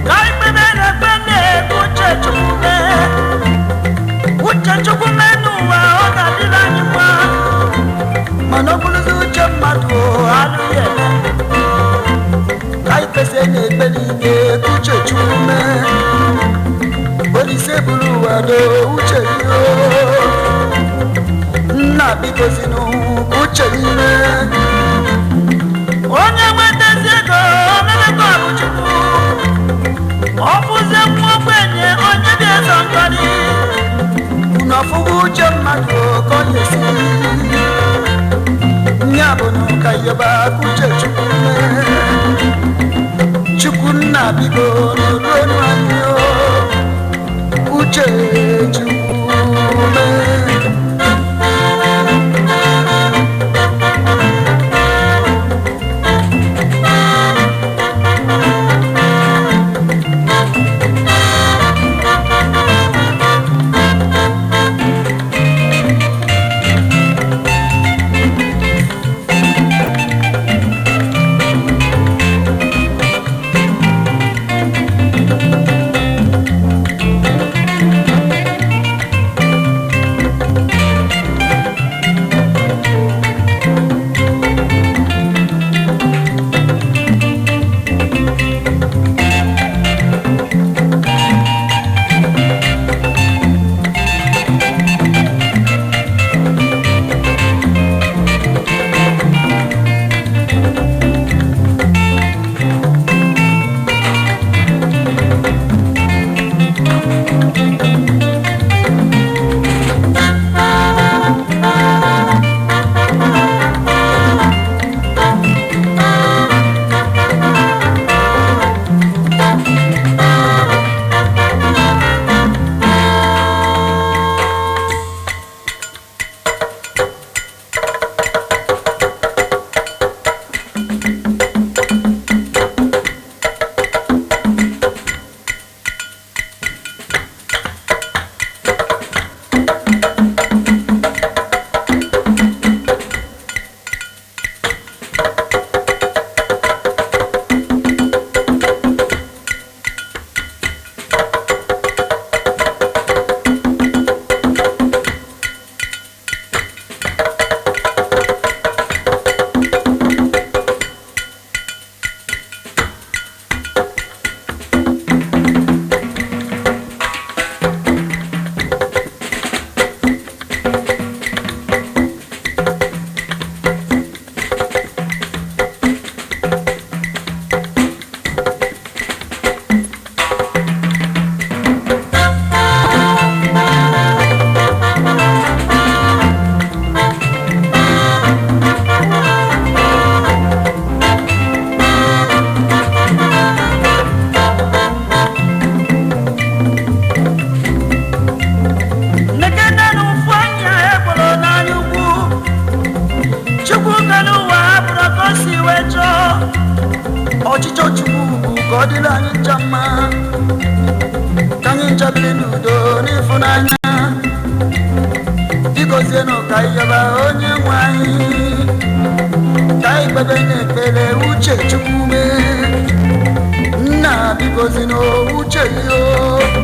Ka ikpebe na-ekpe na-ebe uche Chukwu mee. Uche Chukwu mee n'ụwa, ọ ga-adịrị anyị mma. Mana ọ bụrụzi uche mmadụ, o, alụghị eme. Ka ikpesa na-ekpe n'ike ka uche Chukwu mee. Olise buru ụwa do uche gị o. Nna biko zinụ ka uche gị mee. Onye nwetazi ego omemekọ bụ Chukwu. Ọ fụzie nwa ogbenye onye dị eze nkọli. Unu ọfụgo uche mmadụ ka ọ na-esi. Nya bụ na ụka yọba ka uche Chukwu mee. Chukwu nna biko n'olu ọnụ anyị o. Uche Chukwu mee. Nekene n'ụfụ anya egboro n'anya ukwu. Chukwu kere ụwa abụrụ ka o si wee chọọ. Ọchịchọ Chukwu bụ ka ọ dịrị anyị ncha mma, ka anyị ncha biri n'udo n'ịfụnanya. Biko zienụ ka anyị yọba onye nwe anyị, ka anyị kpebe. na-ekpebe n'ekpere, uche Chukwu mee. Nna, bikozi na uche yo.